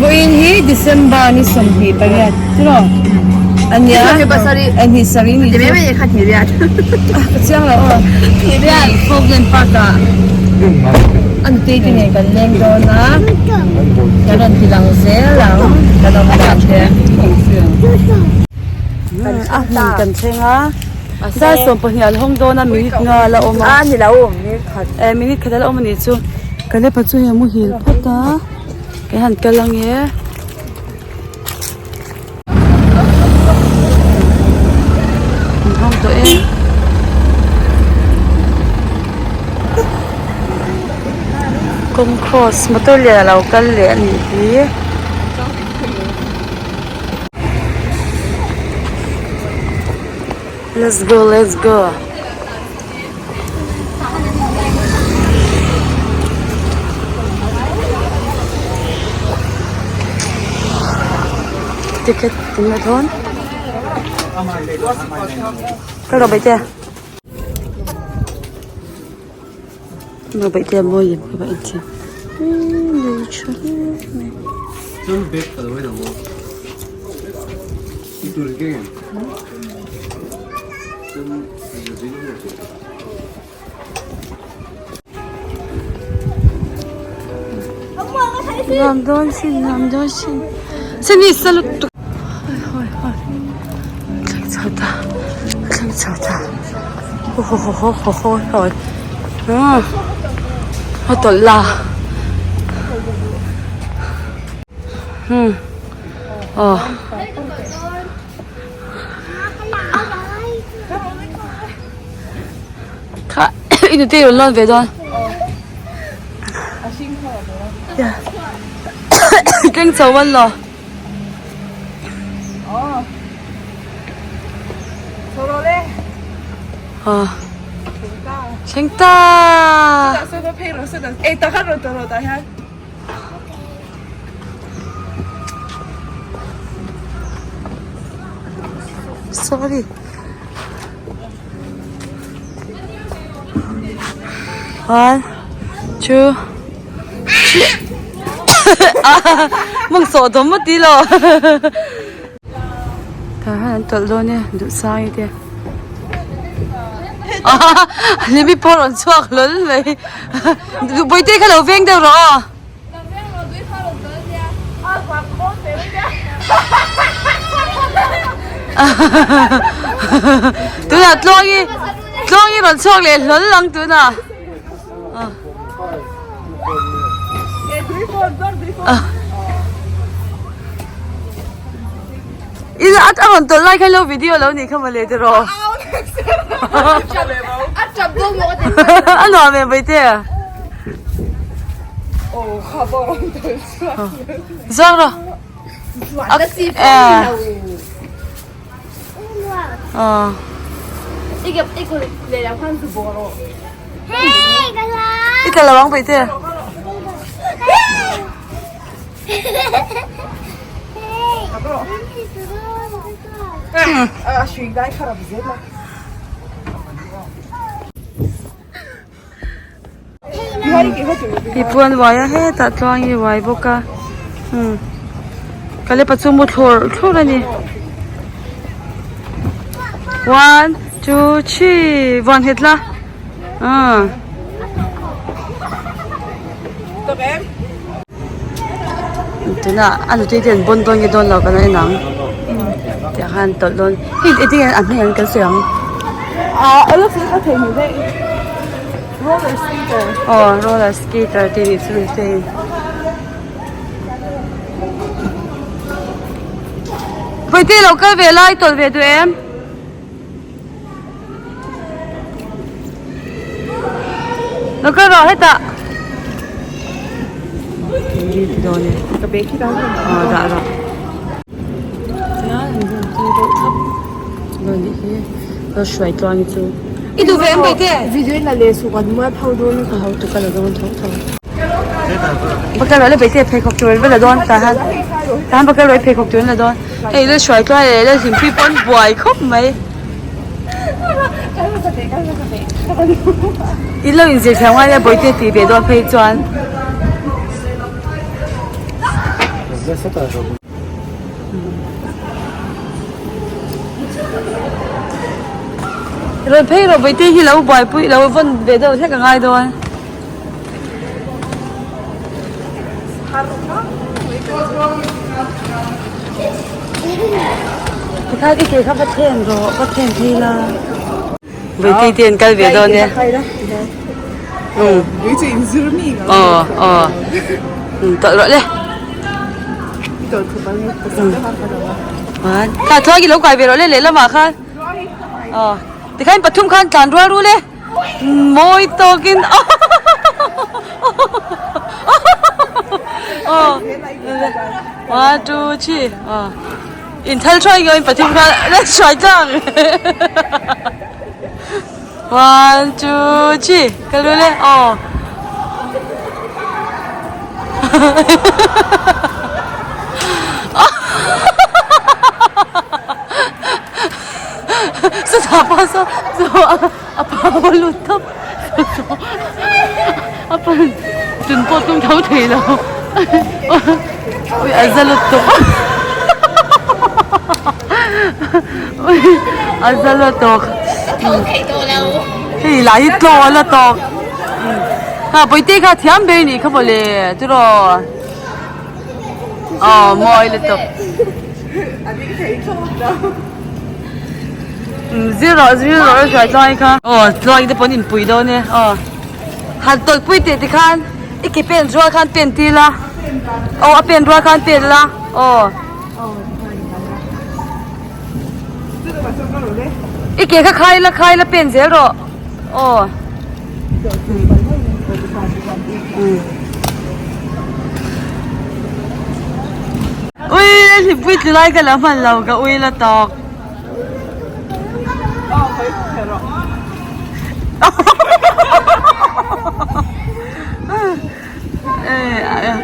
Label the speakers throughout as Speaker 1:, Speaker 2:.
Speaker 1: Vawiin hi December ni 28 tiraw a nia hnih sarih ni chu ka chiang lo aw Folkland Park ah a nutei te nen kan leng dawn a kan rawn ti lang zel ang kan awm dan te. A hmun kan thleng a zar 12 an hawng dawn a minute nga la awm a eh minute khat a la awm a nih chu Kalepa chu hei a muhil phawt a. Kan han kal ange. An hawng tawh e. Kawng cross motor lian a lo kal leh a nih hi. Let's go let's go. Ticket an la dawn ka rawh baihte rawh baihte a mawi em ka va en chiang emm tha hle mai. Nuam dawn sin nuam dawn sin seni salut tuk hawi hawi thleng chho ta thleng chho ta ho ho ho ho ho ho hawi a tawlh la hmm aw. Kha i nute rawn lawn ve dawn. Keng chho man lo. Thleng ta. Sorry. One, two, three. Mong sawh dawm maw ti lo. Tah hian an tawlh dawn e duh sang te. Limi pawh rawn chhuak hlawl mai. Bawihte kha lo veng deuh rawh aw. Tunah tluangi tluangi rawn chhuak leh hlawl ang tunah. I a rawn tawlh lai khan lo video lo nih kha mawle tiraw. A nuam em Vaite? Zawng rawh. I tla lo ang Vaite. Pipu an uai a hetah tluang hi a uai bawk a umm kalepa chu mu thlawr thlawr a ni one two three vuan nghet la ah. Tunah a nutui te an bawn dawn nge dawn lo kan en ang tiah khan an tawlh dawn hei engtin nge an hming an kan sawi ang aw roller skater te nih chu nutui Bawihte lo kal ve lai tawlh ve duh em. Lo kal rawh hetah. Dawn e.
Speaker 2: Ka bag hi dah rawh.
Speaker 1: Aw dah rawh. Tihian an bun tui deuh thlap dawn nih hi. Ka hruai tluang hi chu. I duh ve em Baite?
Speaker 2: Video in a leh suk an mual pho dawn.
Speaker 1: Ka ho tuk a la dawn tho tho. Va kal rawh le Baite pheikhawk tur an va la dawn tahan. Tahan va kal rawh i pheikhawk tur an la dawn. Hei la hruai tluai leh la hlimpui pawh an buai khawp mai. In lo inzir thiam ngai nia bawihte tih ve dawn phei chuan. Rawn phei rawh Vaitei hi lo buaipui lo vawn ve deuh hlek a ngai dawn. Tikhan i ke kha va then rawh va then phei la. Vaitei te an kal ve dawn e. Um. Aw aw. Um tawlh rawh le. Um. Kha thluak i lo kai ve rawh le lehlamah khan. Aw. Tikhan pathum khan tlan rual ru le. Mawi tawkin aw one two three aw inthal thuai nge pathum kha la hruai tlang one two three ka lu le aw Chutah pawh saw a pau a lut tawp a pan tun pawh tum tho thei lo ui a za lut tawp ui a za lut tawk hei lai hi tlaw a la tawk ha pawite kha thiam ber nih kha mawle tiraw aw mawi lutuk. Zir rawh zir rawh a hruai tlai kha. Aw tlai te pawn inpui dawn e aw. Han tawlh pui teh tikhan i ke pen rual khan pen tir la. Aw a pen rual khan pen la aw. I ke kha khai la khai la pen zel rawh aw. Ui hlipui tlu lai ka la hman lo ka ui la tawk.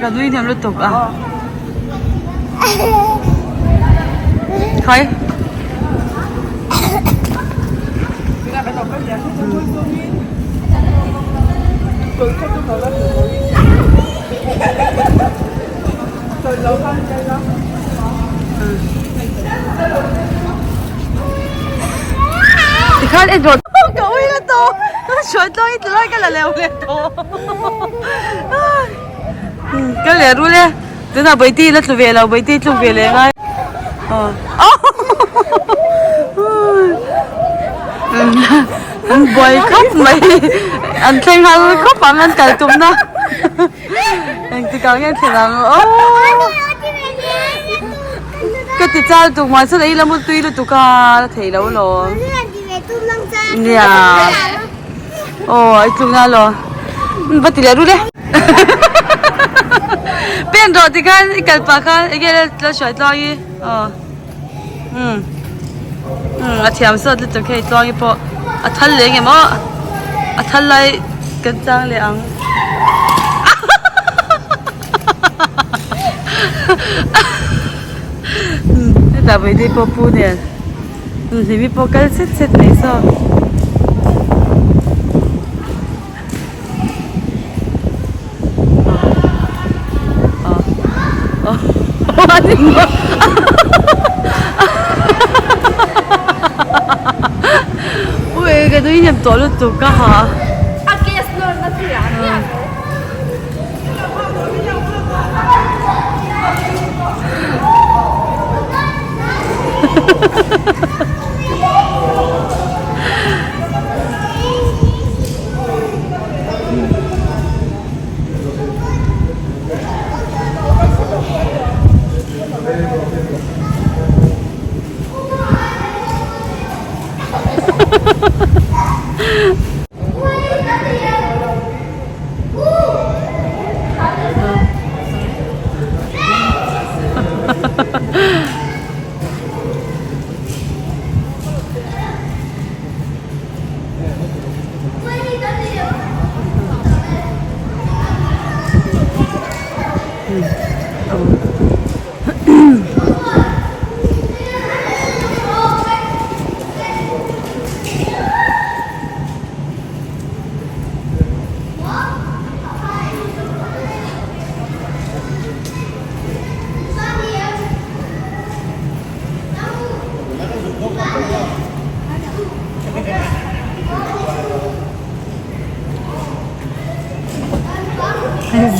Speaker 1: Ka nui hnem lutuk a. Khai. Tikhan en rawh ka ui la tawh ka hruai tawh i tilai ka la leu leh tawh ka leh rul e tunah Bawihtei la tlu ve lo Bawihtei tluk ve leh ngai an buai khawp mai an thleng nghal khawp ang an kal tumna. Engtik ah nge thlen ang aw Ka ti chal tuk mahse lei la mutui lutuk a la thei lo lawm Nia Aw i tluk na law Va ti leh ru le Pen rawh tikhan i kal pah khan enge la hruai tluang i aw Umm umm a thiam sawt lutuk hei tluangi pawh a thal leh engemaw a thal lai kan chang leh ang umm hetah vawiin pawh pu nen hlimi pawh kal chhet chhet mai saw. Ui ka nui hnem tawh lutuk ka ha.
Speaker 2: A gas lawr na thei ah hian.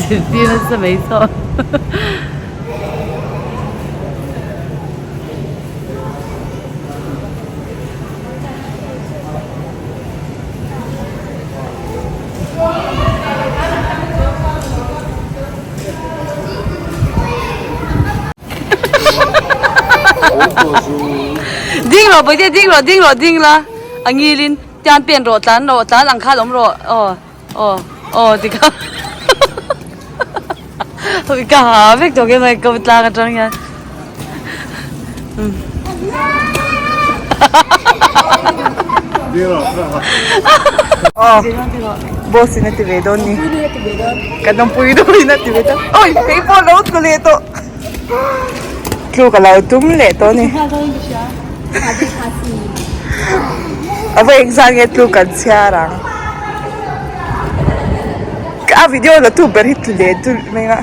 Speaker 1: zirtir nasa mai saw. Ding rawh Bawihte ding rawh ding rawh ding la a ngilin tian pen rawh tlan rawh tlan ang khan awm rawh aw aw aw tikha ka ha vek tawh ke mai ka tlang atang hian
Speaker 3: Aw boss in a ti ve dawn ni kan awmpui dawn in a ti ve dawn oi kei pawh lo tlu leh tawh tlu ka lo tum leh tawh ni a va engzah nge tlu kan chhiar ang a video la tu ber hi tlu leh dulh mai a.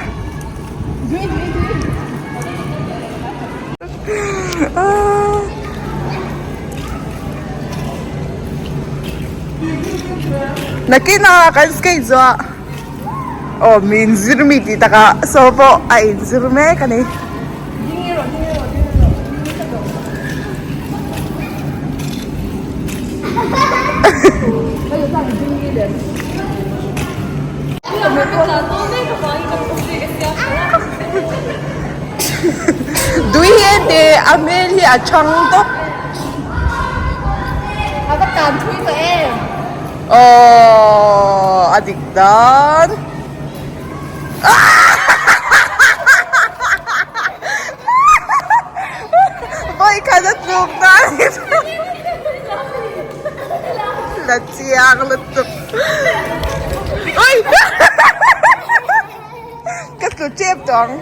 Speaker 3: Nakinah kan skate zawh aw min zir mi tih takah saw pawh a inzir mek a ni. Tui hi ente a hmel hi a chhang tawp.
Speaker 2: A va tan thui tawh em.
Speaker 3: Aww a dik dan. Vawi khat a tluk dan hi chu la chiang lutuk. Ui ka tlu tep tawh ang.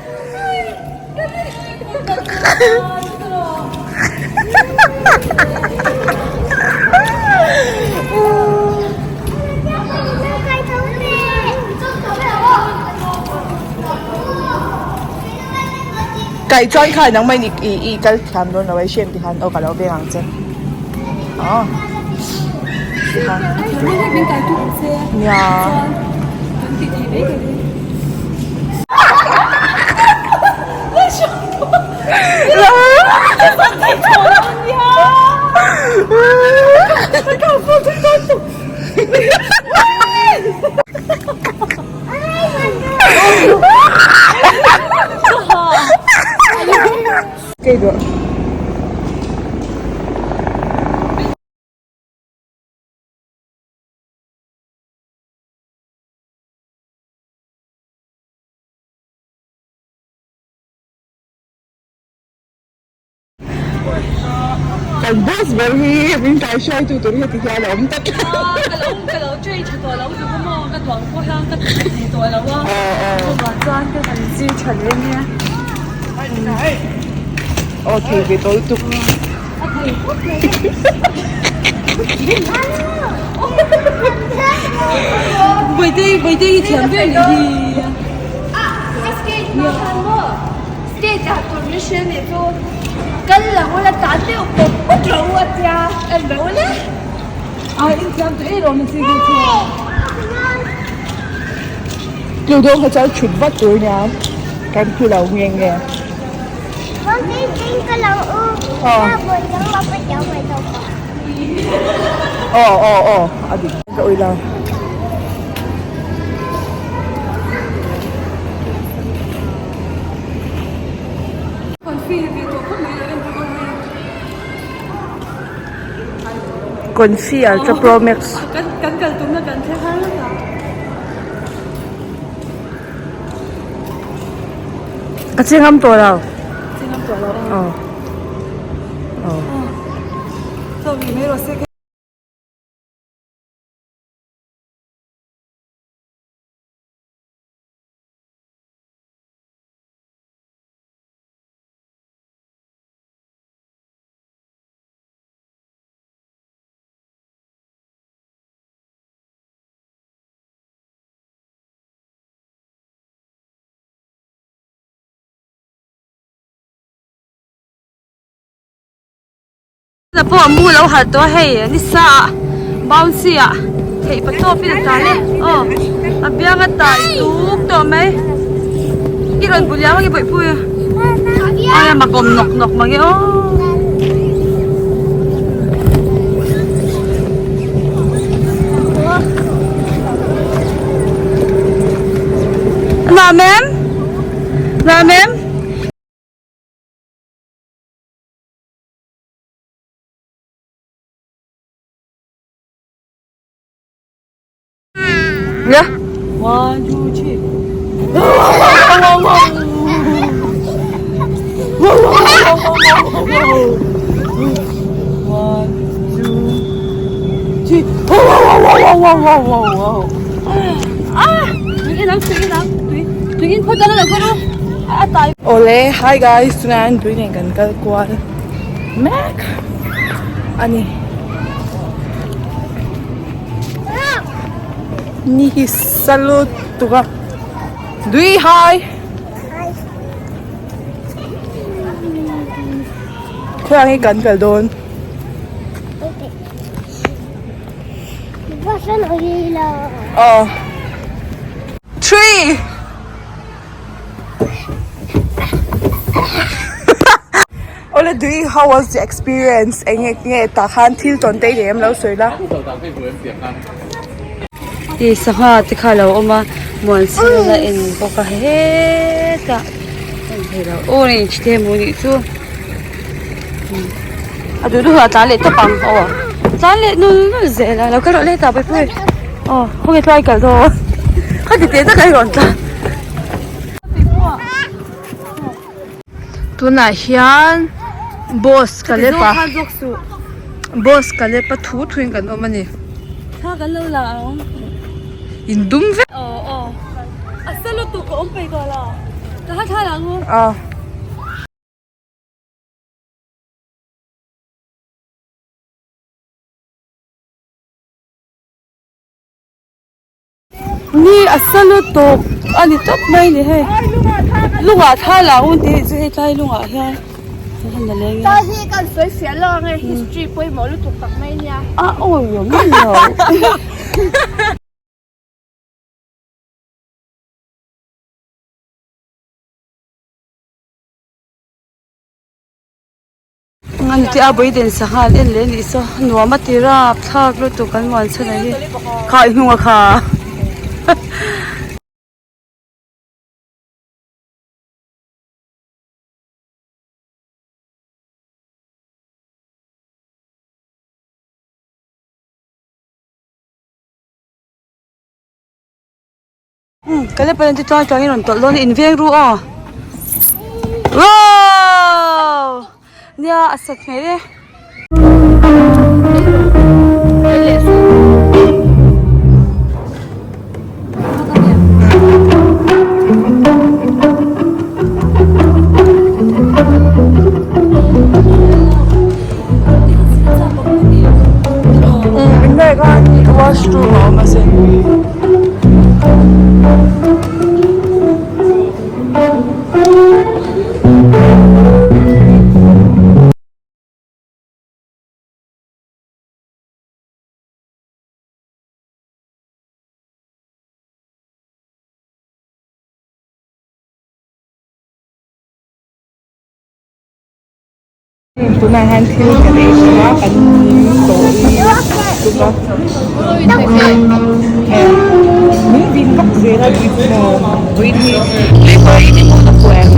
Speaker 3: Kaih chuan khan nangmah in i i kal thiam dawn lo a i hriat ti khan aw ka lo veng ang che aw tikhan nia. Kan boss ber hi min kai hruai tu tur hi ti hian a awm ta tlat.
Speaker 1: Ka lo ka lo train tha tawh lo chu ka maw ka duang pawh hian ka thei tawh lo a. Chuvang chuan ka han zir tha leh ania.
Speaker 3: Aw thei ve tawh lutuk.
Speaker 1: A thei khawp mai. Bawihte bawihte hi thiam ber nih hi.
Speaker 2: A skate hma khan maw. Stage ah tur min hrilh nih chu kal lo ula tan deuh pawp pawp lo u a tia en lo ula.
Speaker 1: A in thiam tawh e rawh min chik deuh chu.
Speaker 3: Tlu dawn kha chuan thut vat tur nia kan thu lo nge nge. Aw aw aw a dik ka ui lo. Confi Ultra Pro Max.
Speaker 1: Kan kan kal tumna kan thleng har lo ta.
Speaker 3: Ka chingam tawh lo.
Speaker 1: Chingam tawh lo.
Speaker 3: Aw. Aw.
Speaker 1: Chaw mi mai rawh se. Na pawh a mu lo harh tawh a hei nisa ah bouncy ah theih patawp in a tlan e aw a biang a tai tuk tawh. nuam mai. I rawn bu liam a nge bawihpui a. Ai a mak awm nawk nawk mange aw. Nuam em? Nuam em? Yeah. One, two, three. One, two, three. Wow, wow, wow, wow, wow, wow, wow, wow. Ah! Tui in ang, tui in ang. Tui, tui in phawt dala lo kawr u. A tai.
Speaker 3: Awle, hi guys, tunah hian tui nen kan kal kual mek a ni. Ni hi sa lutuk a dui hai khawiah nge kan kal dawn aw three. Awle dui how was the experience eng nge nge tah khan thil tawn te i nei em lo sawi la.
Speaker 1: Ti sangha te kha alo awm a muan sen a en bawk a hetah en thei lo orange te hmuh nih chu a duh duh a tlan leh tawp ang aw tlan leh nul nul zel a lo kal rawh letah pawi aw khawnge tlai kal dawn khati teh tak a i rawn tlan.
Speaker 2: Tunah hian boss Kalepa boss Kalepa thu thuin kan awm a ni.
Speaker 1: Thla kan lo la ang.
Speaker 2: In dum vek.
Speaker 1: Aw aw a sa lutuk a awm peih tawh lo. Ka ha thla la ang u.
Speaker 3: Aw.
Speaker 1: Ni a sa lutuk a ni tawp mai ni hei lungah thla la un tih chu hei tlai lungah hian
Speaker 2: Ta hi kan sawi fiah lo ang e history pawimawh lutuk tak mai nia.
Speaker 1: A awi awm lo. An tia building sangha an en leh anih saw nuam a ti rap thlak lutuk an muan chhan a hi kha i hnung a kha Ka le palen te chuan chuan in rawn tawlh dawn a in veng ru aw wow nia a sat hmel e.
Speaker 3: Washroom a awm asin. Tunah hian thil kan ei tawh a kan tawh tuk a min vin vak zel a tui chu maw tui hi tui pawh hi ni maw ka em.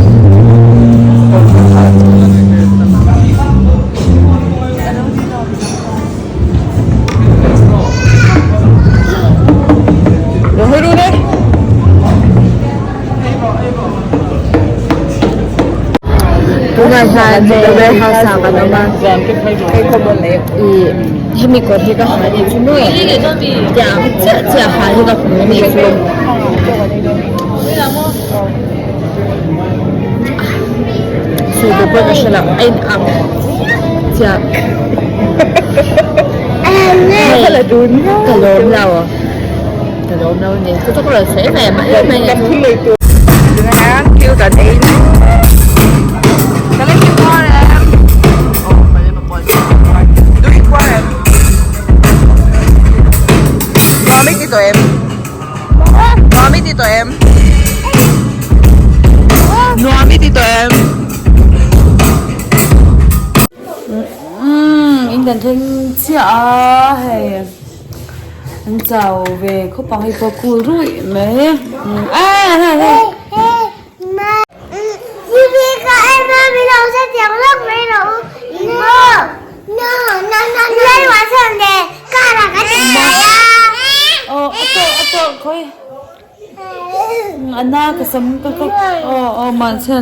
Speaker 2: Tunah hian the warehouse ah kan awm a ih hemi kawr hi ka ha anih chu maw tiang chiah chiah ha hi ka hmu anih chu sawi tur pawh ka hre lo a in ang chiah hei ka lawm lo. Ka lawm lo ni. Chu chu ka rawn sawi mai mai mai
Speaker 3: Kan thil lei tur. Tunah thil kan ei mek. Ka la hi puar em? Oh, ka la puar. Tui puar em? Mami ti tawh em? Mami ti tawh em?
Speaker 1: chiah a hei an chau ve khawp ang hei pawh cool ruih mai Aw a na ka sam ka ka aw aw mahse.